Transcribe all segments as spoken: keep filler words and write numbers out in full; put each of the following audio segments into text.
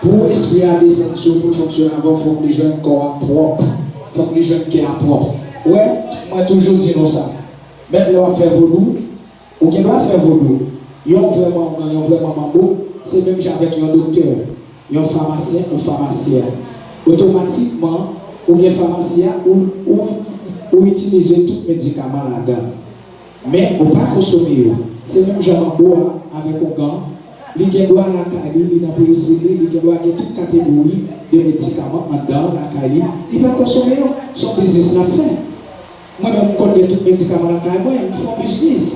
Pou espri a desann sou ou, pou l fonksyone avè w, fòk li jwenn kò a pwòp. Fòk li jwenn kè a pwòp. Ou wè, mwen toujou di nou sa. Menm lè w ap fè vodou, ou gen dwa fè vodou. Yon vrè manman, yon vrè manman bo, se menm jan avèk yon doktè, yon famasyen, yon famasyèn. Otomatikman, ou gen famasi a, ou, ou, ou itilize tout medikaman ladan. Men, ou pa konsome yo. Se menm jan manbo a avèk ougan. Li gen dwa lakay li, li nan peyi sili, li gen dwa gen tout kategori de medikaman anndan lakay li. Li pa konsome yo. Se yon biznis l ap fè. Mwen menm, m konn gen tout medikaman lakay mwen, m fè yon biznis.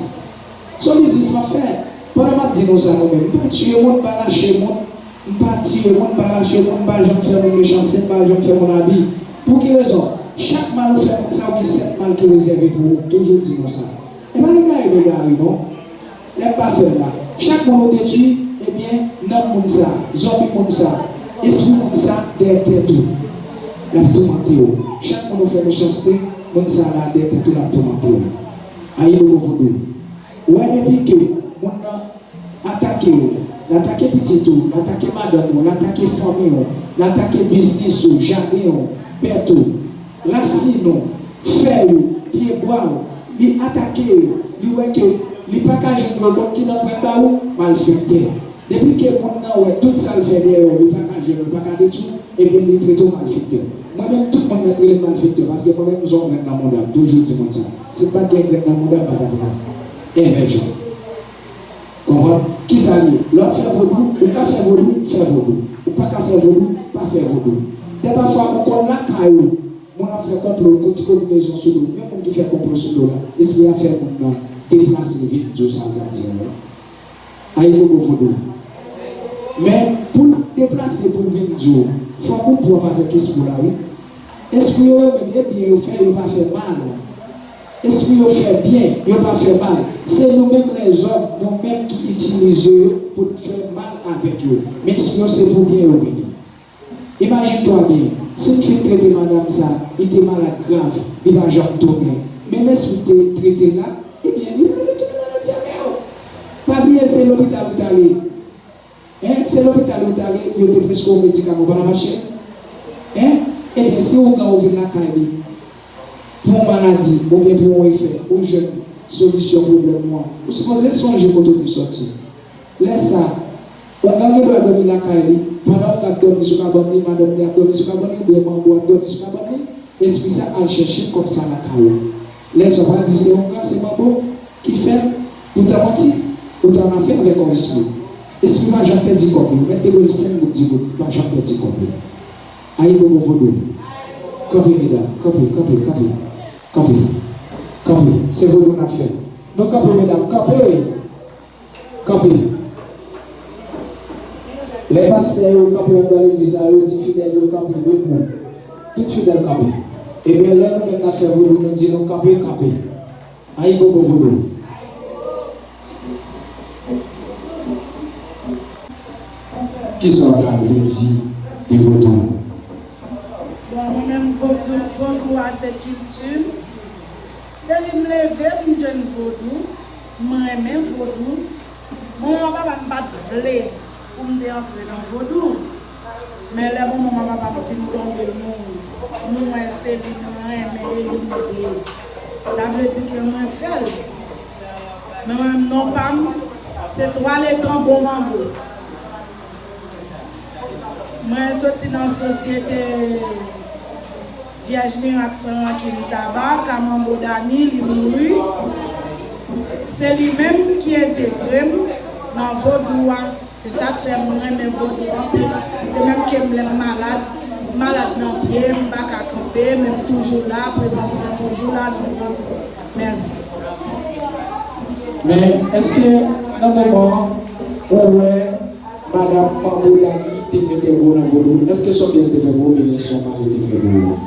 Se yon biznis m ap fè. Pandan m ap di nou sa, mwen menm, m pa tiye moun, m pa rache moun, m pa tiye moun, m pa rache moun, m pa janm fè moun mechanste, m pa janm fè moun abi. Pou ki rezon? Chak mal ou fè moun sa, ou gen sèt mal ki rezève pou ou. M toujou di nou sa. E pa egare m egare, non. Lè m pa fè l la. Chak moun ou detwi, ebyen, nanm moun sa, zonbi moun sa, espri moun sa, dèyè tèt ou, l ap toumante w. Chak moun ou fè mechanste, moun sa la, dèyè tèt ou, l ap toumante w. Ayibobo vodou. Ou wè, depi ke moun nan atake w, l atake pitit ou, l atake madanm ou, l atake fanmi w, l atake biznis ou, jaden w, bèt ou, rasin ou, fèy ou, pyebwa w, li atake yo, li wè ke li pa ka jwenn yo, konn ki non pou l ba ou, malfektè. Depi ke moun nan wè tout sa l fè dèyè w, li pa ka jwenn ou, li pa ka detwi w, ebyen, li trete w malfektè. Mwen menm, tout moun mèt rele m malfektè, paske mwen menm, m se yon grenn nan mouda, m toujou di moun sa. Si m pa t gen grenn nan mouda, m pa t ap la. Envèjan. Konprann? Kisa l ye? Lè w ap fè vodou, ou ka fè vodou, fè vodou. Ou pa ka fè vodou, pa fè vodou. Dèpafwa, ou konn lakay ou, moun ap fè konplo, yon ti konbinezon sou do w. Menm moun ki fè konplo sou do w la, espri a fè moun nan deplase vin di w sa l t ap di a yo. Ayibobo vodou. Men, pou l deplase, pou l vin di w, fòk ou pwòp avèk espri w la, wi. Espri yo, yo menm, e byen yo fè, yo pa fè mal. Espri yo fè byen, yo pa fè mal. Se nou menm lèzòm, nou menm ki itilize yo pou n fè mal avèk yo. Men espri yo, se pou byen yo vini. Imajine twa byen, si m fin trete madanm sa, li te malad grav, li pa janm tounen. Menm espri te trete l la, ebyen, li pral retounen maladi a kay ou. Pa bliye, se lopital ou t ale. Hein? Se lopital ou t ale, yo te preskri w medikaman, ou pa t ap achte? Hein? Ebyen, si ougan ou vin lakay li pou yon maladi oubyen pou yon efè, ou jwenn solisyon pwoblèm ou an, ou sipoze sonje kote w te sòti. Lè sa, ougan gen dwa dòmi lakay li, pandan ougan ap dòmi sou kabann li, madanm li ap dòmi sou kabann li, oubyen manbo ap dòmi sou kabann li, espri sa al chèche kòb sa lakay ou. Lè sa, w pral di se ougan, se manbo ki fè l, poutan manti, ou t annafè avèk yon espri. Espri pa janm pèdi kòb li, ou mèt te dwe l senk goud, di goud, li pa janm pèdi kòb li. Ayibobo vodou. Kanpe, medam, kanpe, kanpe, kanpe. Kanpe. Kanpe. Se vodou n ap fè. Nou kanpe, medam, kanpe. Kanpe. Lè pastè yo kanpe anndan legliz la, yo di fidèl yo kanpe debou. Tout fidèl kanpe. Ebyen, lè nou menm n ap fè vodou, nou di nou kanpe, kanpe. Ayibobo vodou. Kisa w ta vle di de vodou? Bon, mwen menm, Vodou, vodou a se kilti m. Depi m leve, m jwenn vodou. M renmen vodou. Manman papa m pa t vle pou m te antre nan vodou. Men lè manman papa m vin tonbe, nou, nou wè se li nou renmen e li nou vle. Sa vle di ke mwen fè l. Men mwen menm non pa m, se Twa Letan Bon Manbo. Mwen soti nan sosyete Vyèj Mirak San Rankin Taba, Kamanbo Dani, li mouri. Se li menm ki entegre m nan vodou a. Se sa k fè m renmen vodou anpil. De menm ke m lè m malad, m malad nan pye, m pa ka kanpe, men m toujou la, prezans mwen toujou la nan vodou. Mèsi. Men, èske nan moman ou wè Madanm Manbo Dani te entegre w nan vodou, èske se yon byen l te fè pou ou, oubyen se yon mal li te fè pou ou?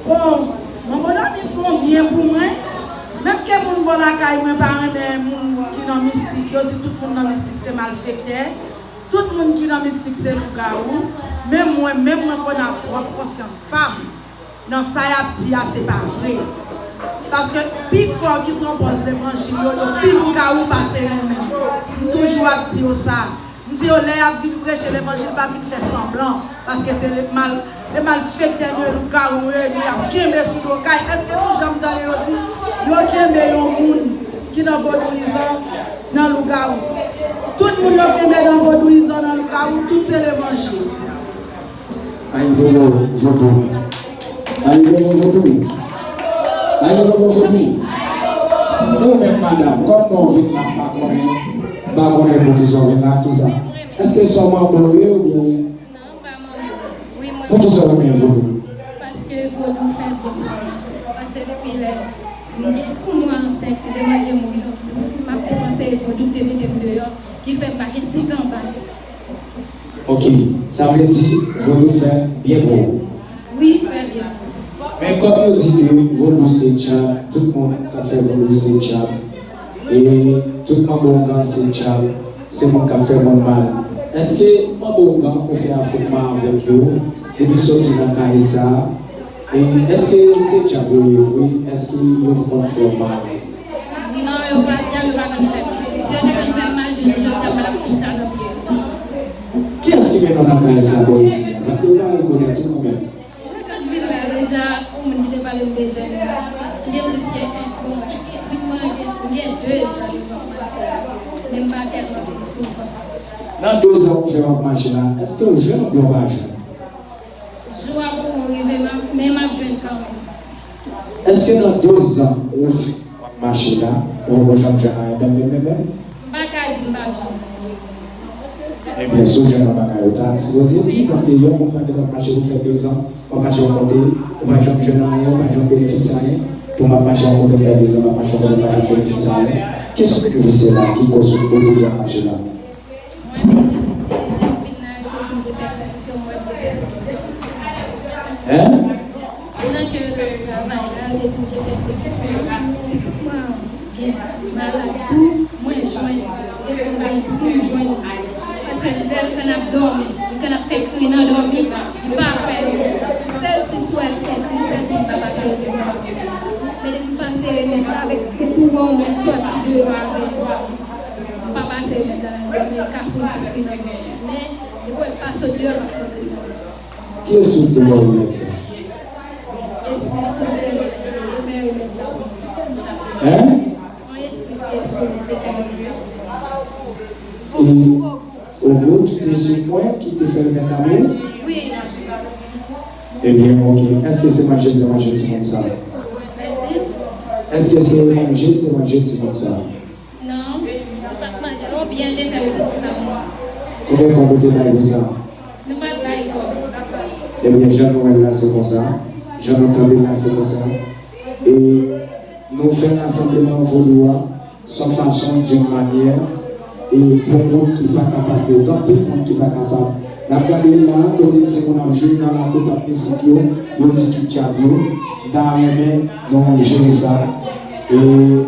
Bon, Manbo Dani fè yon byen pou mwen. Menm ke moun bò lakay mwen pa renmen moun ki nan mistik, yo di tout moun nan mistik se malfektè, tout moun ki nan mistik se lougawou, men mwen menm mwen konn ak pwòp konsyans pa m. Nan sa y ap di a, se pa vre. Paske pifò ki pran pòz levanjil yo, yo pi lougawou pase nou menm. M toujou ap di yo sa. M di yo, lè y ap vin preche levanjil, pa vin fè sanblan. Paske se le mal, le malfektè yo, lougawou yo, epi y ap kenbe sou do kay. Èske nou janm tande yo di, yo kenbe yon moun ki nan vodouyizan nan lougawou? Tout moun yo kenbe nan vodouyizan nan lougawou, tout se levanjil. Ayibobo vodou. Ayibobo vodou. Ayibobo vodou. E ou menm, madanm, kòm w vin la, m pa konnen, m pa konnen poukisa w vin la, kisa? Èske se yon manbo w ye oubyen? Non, m pa manbo. Wi, mwen. Poukisa w renmen vodou? Paske vodou fè byen pou mwen. Paske depi lè m gen, pou mwen ansent, depi mwen gen mouri, donk, m ap konpranse vodou te mete m deyò, ki fè m pa gen senk anba. Ok, sa vle di vodou fè byen pou ou. Wi, fè byen. Men kòm yo di ke vodou se dyab, tout moun k ap fè vodou se dyab, e tout manbo oungan se dyab, se moun k ap fè moun mal. Èske manbo oungan ou fè afwontman avèk yo depi soti nan kay sa a? E èske se dyab yo ye vre? Èske yo konn fè w mal? Non, yo pa dyab, yo pa konn fè m. Si yo te konn fè m mal, jounen jodi a, m pa t ap chita nan pye yo. Kiyès ki mennen w nan kay sa bò isi a? Paske yo pa rekonèt ou, ou menm. Mwen, kan m vin la deja, yon moun ki te pale m de jèn, m gen plis ke en, bon, vin mwen gen, m gen de zan depi m ap mache la, men m pa tèlman vin souvan. Nan de zan ou fè w ap mache la, èske w jwenn oubyen w pa jwenn? Jou a poko rive, m ap, men m ap jwenn kanmenm. Èske nan de zan ou fè w ap mache la, ou poko janm jwenn anyen menm, menm, menm, menm? M pa ka di m pa jwenn anyen. Ebyen, si w jwenn yon bagay, ou ta sipoze di, paske yon moun pa gen dwa mache pou fè de zan, w ap mache yon kote, ou pa janm jwenn anyen, ou pa janm benefisye anyen. Pou m ap mache yon kote, m fè de zan, m ap mache yon kote, m pa janm benefisye anyen. Kisa ki rive se la ki koz ou toujou ap mache la? Mwen te di, lè m vin la, yo te di m te pèsekisyon, mwen te pèsekisyon. Hein? Pandan ke yo t ap travay la, yo te di m te pèsekisyon. Pitit mwen gen malad tou, mwen jwenn, defo m pa gen pou m jwenn. Paske lè l konn ap dòmi, li konn ap fè kri nan dòmi, li pa fè yo. Sèl sou sou el fè kri, sèl si l pa pase remèd la. Men depi m pase remèd la, avèk kouran mwen sòti deyò avè l. M pa pase remèd la nan dòmi, l ka fè yon ti kri nan dòmi. Men, depi w pa sot deyò, l ap fè kri nan dòmi. Kiyès ki te ba w remèd sa? Espirityèl te fè remèd la pou mwen. Hein? Yon espirityèl te fè remèd la pou mwen. E Ogo ki te sou mwen, ki te fè remèd la pou ou? Wi. Ebyen, ok. Èske se manje l te manje timoun sa? Mèsi. Èske se manje l te manje timoun sa? Non, nou pa t manje l, oubyen l te fè oubyen se pa mwen. Konbyen kòb ou te bay pou sa? Nou pa t bay kòb. Ebyen, jan nou wè l la, se konsa. Jan nou tande l la, se konsa. E nou fè rasanbleman vodou a, se yon fason, d'une manière, e pou moun ki pa kapab yo, gen anpil moun ki pa kapab. N ap gade la, kote timoun ap jwe nan lakou, t ap misik yo, yo di ki dyab yo. M ta renmen nou jere sa. E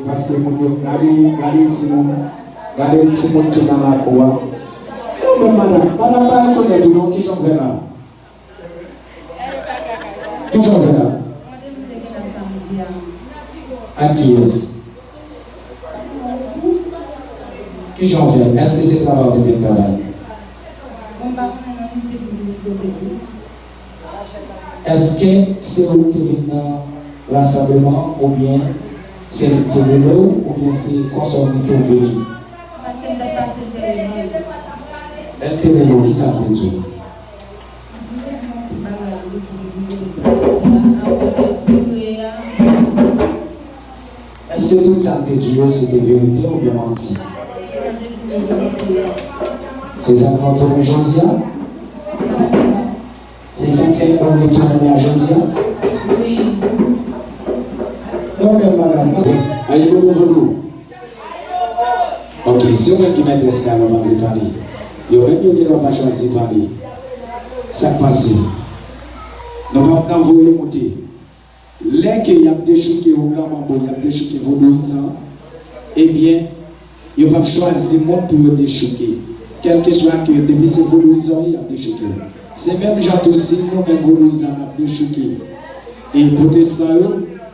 paske moun yo, gade, gade timoun, gade timoun ki nan lakou a. E ou menm, madanm, madanm pa rekonèt ou non, kijan w fè la? Ki Jan w fè la? Randevou te gen la samdi a. Ak kiyès? Ki jan w fè? Èske se travay ou te vin travay? Bon, m pa konnen non, li te di m vin kote l wi. Èske se ou ki te vin nan rasanbleman oubyen se li ki te rele w oubyen se konsa w vin twouve li? Pase m t ap pase, l te rele m. Lè l te rele w, kisa l te di w? Li te di m anpil bagay, li te di m vin kote l samdi a, apre l te tire a. Èske tout sa l te di yo se te verite oubyen manti? Sa l te di m yo verite. Se sa k fè w tounen jodi a? Mwen Se sa k fè ou retounen la jodi a? Wi. Yon bèl madanm. Ayibobo vodou. Ok, se ou menm ki mètrès kay la, w pa vle pale. Yo menm yo gen dwa pa chwazi pale. Sa k pase? Nou p ap nan voye moute. Lè ke y ap dechouke Okan Manbo, y ap dechouke vodouyizan, ebyen, yo p ap chwazi moun pou yo dechouke. Kèlkeswa ke, depi se vodouyizan w ye, y ap dechouke w. Se menm jan tou si nou menm vodouyizan n ap dechouke e pwotestan yo,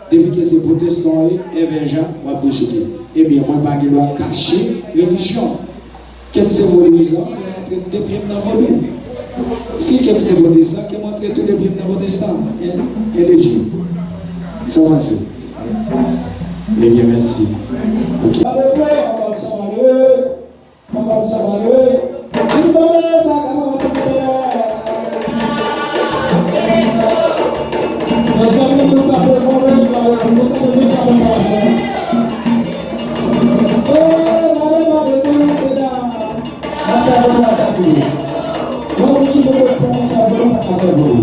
depi ke se pwotestan w ye, envèjan, w ap dechouke. Ebyen, mwen pa gen dwa kache relijyon m. Ke m se vodouyizan, mwen antre de pye m nan vodou. Si ke m se pwotestan, ke m antre tou de pye m nan pwotestan. E, e de je. Sa w panse? Ebyen, mèsi. Ok. Papa m sa malere, papa m sa malere. Tout papa sa ka papa sa malere. Mezanmi, nou tape bon, nou tape bon, nou tape bon. Oh, mwen pa mete mesye la. Afè vòlò sa tou. Yon moun ki te pran afè vòlò pa ka fè vòlò.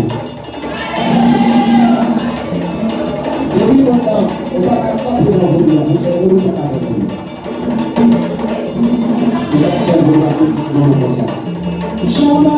Depi lontan, ou pa ka kanpe nan vòlò, ou fè vòlò pa ka fè vòlò. Ou pa ka fè vòlò ak tout vòlò konsa. Jan w